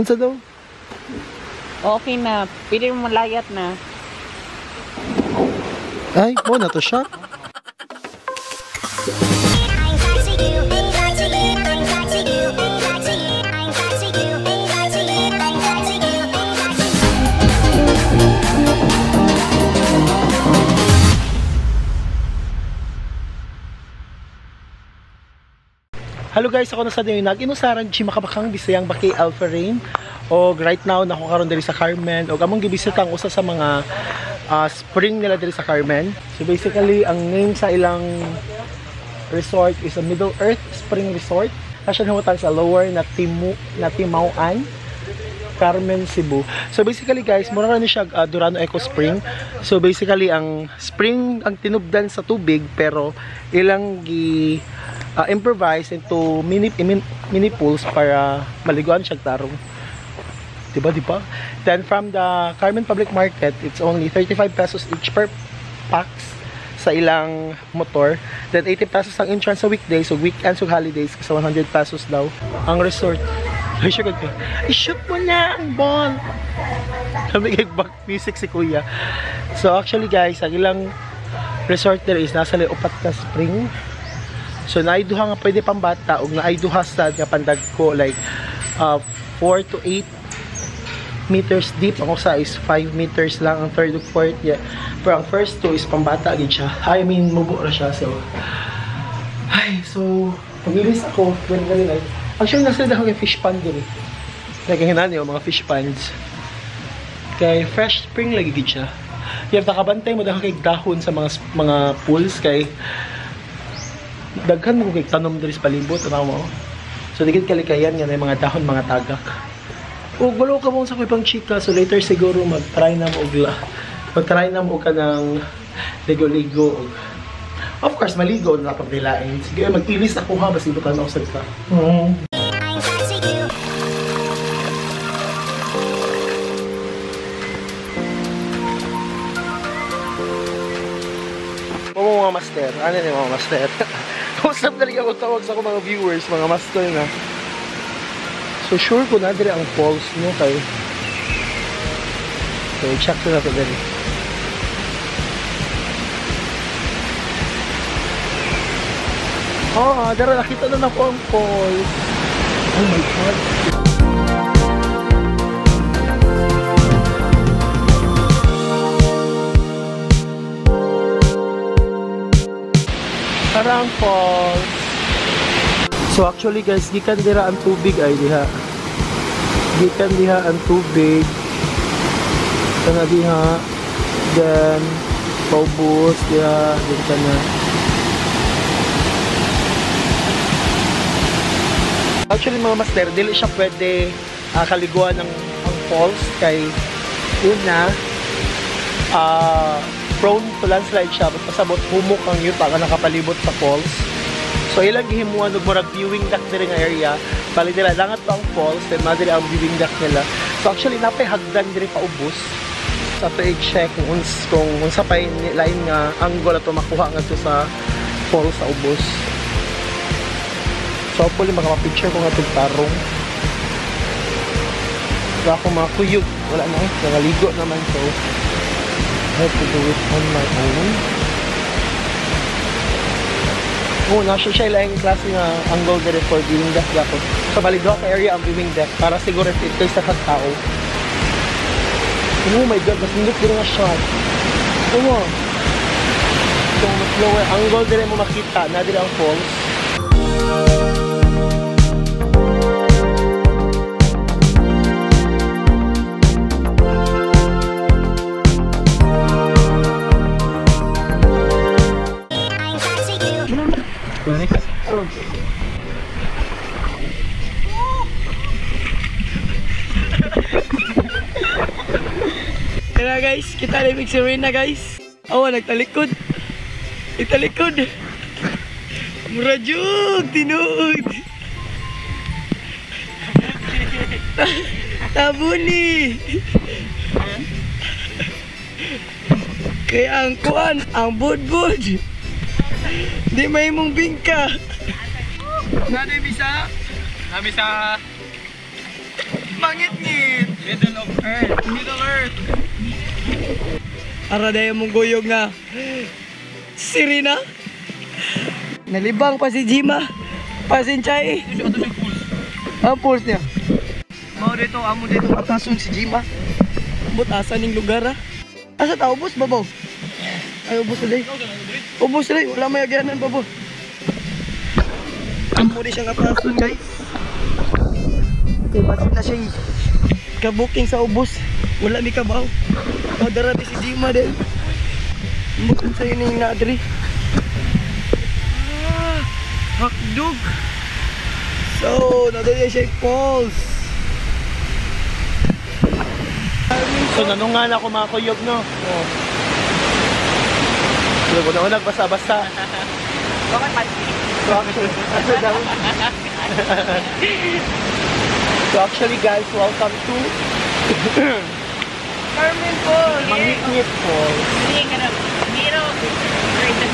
Unsa daw? Okay na. Pwede mo layat na. Ay, mo na to siya. Hello guys, ako na sa Dayo Nag-inusaran G Makabakang Bisayang Baki Alpha Rain. Og right now nako karon diri sa Carmen og among gibisita ang usa sa mga spring nila diri sa Carmen. So basically ang name sa ilang resort is a Middle Earth Spring Resort. Nasa nahutan sa Lower Natimauan, Carmen, Cebu. So basically guys, mura ra ni siya Durano Eco Spring. So basically ang spring ang tinubdan sa tubig pero ilang gi improvise into mini pools para maliguan siya tarong. Diba, diba? Then from the Carmen Public Market, it's only 35 pesos each per pax sa ilang motor. Then 80 pesos ang entrance sa weekdays, so weekends ug holidays sa 100 pesos daw ang resort. Ay, shoot ko. I-shoot mo na ang ball. Sabi kay back music si Kuya. So actually guys, ang ilang resort there is nasa upat ka spring. So naay duha nga pwede pambata ug naay duha sad nga pandagko, like 4 to 8 meters deep. Ang usa is 5 meters lang, ang third ug fourth, yeah. Pero ang first two is pambata gid siya. I mean, mubo ra siya. So ay, so pagilis ako very very nice. Actually nasa dahon kay fish pond diri. Like ang hinani mga fish ponds. Kay fresh spring lagi gid siya. You have nakabantay mo dahon kay dahon sa mga pools kay daghan mo kay tanom diri sa palibot, tanaw mo. So digid kalikayan nga na mga dahon, mga tagak. Ug walo ka mo sa pang chika, so later siguro mag-try na mo og mag-try na mo ka ng ligo-ligo. Of course maligo na pagdilain. Sige, mag-ilis ako ha, basi butan ako sa ka. Mga master, ano ni mga master? Usap na rin ako tawag sa akong mga viewers, mga master na. So sure ko na diri ang falls no kay. So check na nato diri. Oh, dara nakita na nako ang falls. Oh my God. Parang falls. So actually guys, gikan dira ang tubig ay diha. Gikan diha ang tubig. Kana diha. Then paubos diha, din kana. Actually mga master, dili siya pwede kaliguan ng ang falls kay una prone to landslide siya, pasabot humok ang yuta nga nakapalibot sa falls. So ilang gihimuan og murag viewing deck diri nga area. Bali dira langat pa ang falls, then madiri ang viewing deck nila. So actually napay hagdan diri paubos. So ato i-check kung unsa pay lain nga angle ato makuha ngadto sa falls sa ubos. So hopefully maka-picture ko nga tarong. Wala akong mga kuyog, wala na eh, nangaligo naman, so I have to do it on my own. Oh, nasa siya ilang klase nga angle diri for viewing deck ako. So bali duha ka area ang viewing deck para siguro if ito sa tao. Oh my God, mas nindot diri nga shot. Oh. So mas lower angle diri mo makita na diri ang falls. Kaya guys, kita na si Reyna guys. Awa, nagtalikod. Nagtalikod. Murajug, tinuod. Tabuni. Kaya ang kuan, ang budbud. Di may mong bingka. Nani bisa? Nami sa mangit. Middle Earth. Ara dayon mong guyog nga Sirena. Nalibang pa si Jima. Pasenchay. Ang pulse niya. Mao dito, amo dito atason si Jima. But asa ning lugar ah? Asa ta ubos babaw? Ay, ubos na day. Ubos na day, wala may agyanan babaw. Amo di siyang atason, guys. Okay, basit na siya eh. Kabuking sa ubos. Wala mi kabaw. Oh, dara di si Jima din. Mutun sa ini na diri. Ah, hakdog. So, nadali siya falls. So nanungan ako mga kuyog, no? Oh. So, una-una, basa-basa. Bakit pati? So actually guys, welcome to Carmen Falls. Mangitngit Falls. Hindi ka na. Miro.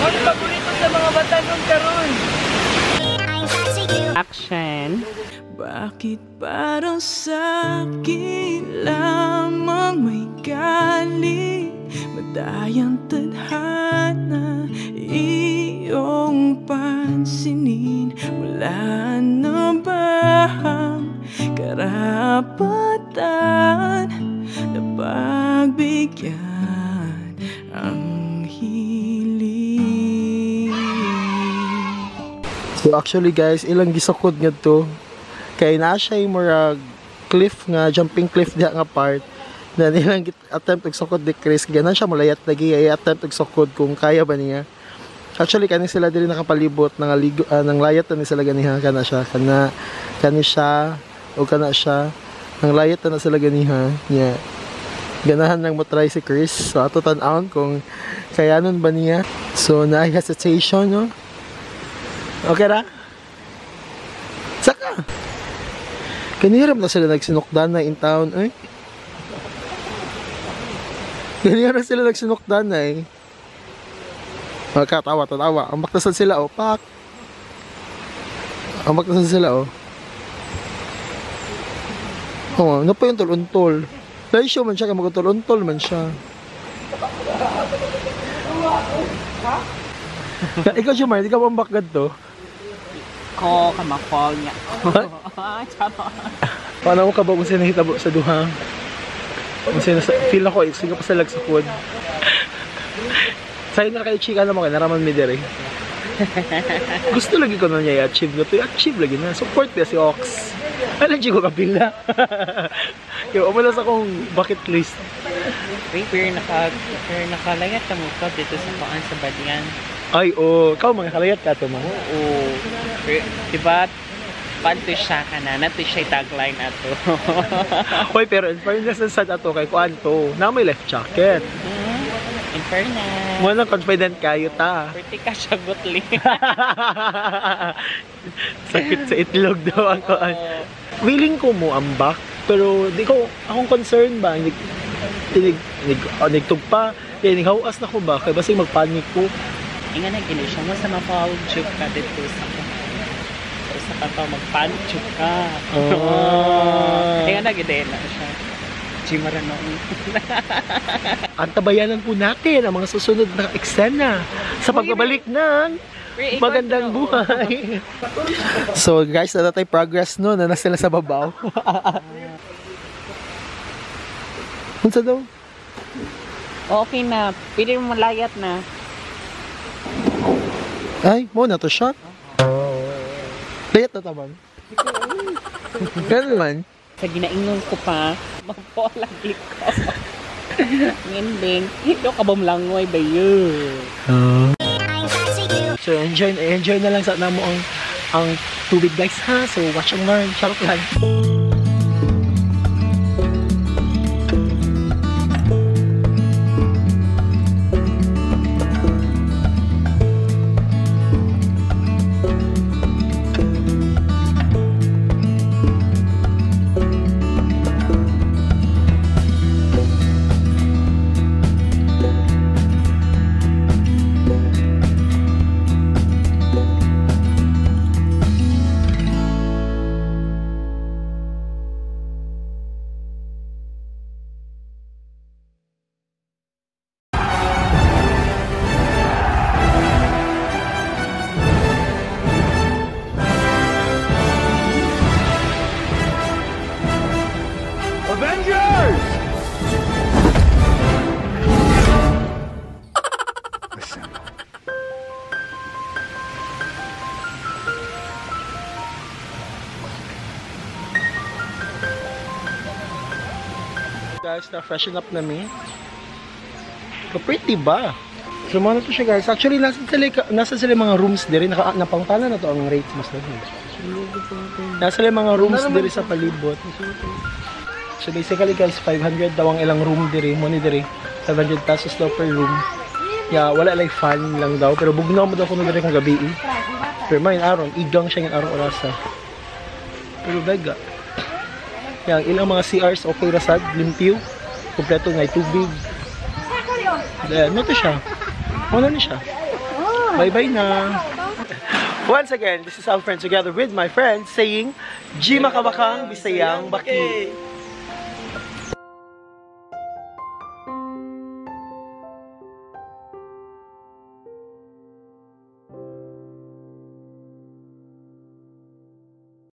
Ang paborito sa mga bata nung karon. Action. Bakit parang sa'kin lamang may galit? Madayang tadhana iyong pansinin. Wala na bang karapatan na pagbigyan ang hiling? So actually guys, ilang gisukod nga to. Kay naa siya murag cliff nga, jumping cliff diha nga part. Na nilang attempt og sukod ni Chris, ganan siya mulayat lagi ay attempt og sukod kung kaya ba niya. Actually kani sila diri nakapalibot nang ligo, nang layat na ni sila ganiha kana siya, kana kani siya o kana siya. Nang layat na sila ganiha niya. Ganahan lang mo try si Chris. So ato tan-awon kung kayanon ba niya. So na hesitation, no? Okay ra? Saka. Kanirap na sila nagsinukdan na in town, eh. Kanirap sila nagsinukdan na, eh. Magkatawa, tatawa. Ang baktasan sila, oh. Pak. Ang baktasan sila, oh. Oh, ano pa yung tul-untol? Dahil siya man siya, kaya mag-tul-untol man siya. Ikaw siya, Mar, di ka ba bakgad to? Ko, kamafall niya. Charot. Paano mo ka ba kung sino nahitabo sa duha? Kung sino sa, feel ako, sige pa sa lagsukod. Sa'yo na kayo, chika naman kayo, naraman mi dere. Gusto lagi ko na niya i-achieve na to. I-achieve lagi na. Support niya si Ox. Alam ko kapila. Kaya umulas akong bucket list. Wait, pero nakalayat ka mo ka dito sa kuan sa Badian. Ay, oo. Oh. Ikaw, mga kalayat ka ito, ma. Oo. Pero, diba, panto siya ka na. Nato siya tagline ato. Hoy, pero in fairness na sad ato kay kuan to. Na may life jacket. In fairness. Mo nang confident kayo ta. Pwede ka siya gutli. Sakit sa itlog daw ang kuan. Willing ko mo ambak, pero di ko akong concern ba nig nigtugpa, nighawas na ko ba kay basig magpanic ko. Inga na gini siya mo sa mapaljuk ka dito sa sa ka magpanjuk ka. Oh. Inga na gini na siya. Jimara noon. Antabayanan po natin ang mga susunod na eksena sa pagbabalik ng Magandang Buhay. So guys, natatay progress no, na sila sa babaw. Unsa daw? Okay na, pwede mo layat na. Ay, mo na to siya. Layat na taman. Ganun man. Sa ginaingon ko pa, mapo lagi ko. Nginding, ito ka bumlangoy ba yun? So enjoy na lang sa namo ang tubig guys ha. So watch and learn. Charot lang. Avengers! Assemble. Guys, na freshen up na mi. Ka-pretty ba? So mo na to siya, guys. Actually, nasa sila mga rooms diri, napangtana na to ang rates mas na. Nasa sila mga rooms diri sa palibot. So basically, guys, 500 daw ang ilang room diri, mo ni diri. 500 pesos daw per room. Yeah, wala like fan lang daw, pero bugnaw mo daw kuno diri kung gabi eh. Pero main aron, igang siya ng arong orasa. Pero bega. Yang ilang mga CRs okay ra sad, limpyo. Kompleto nga tubig. Then, ano to siya? Ano na siya? Bye-bye na. Once again, this is Alfred together with my friends saying, G Makabakang Bisayang Baki.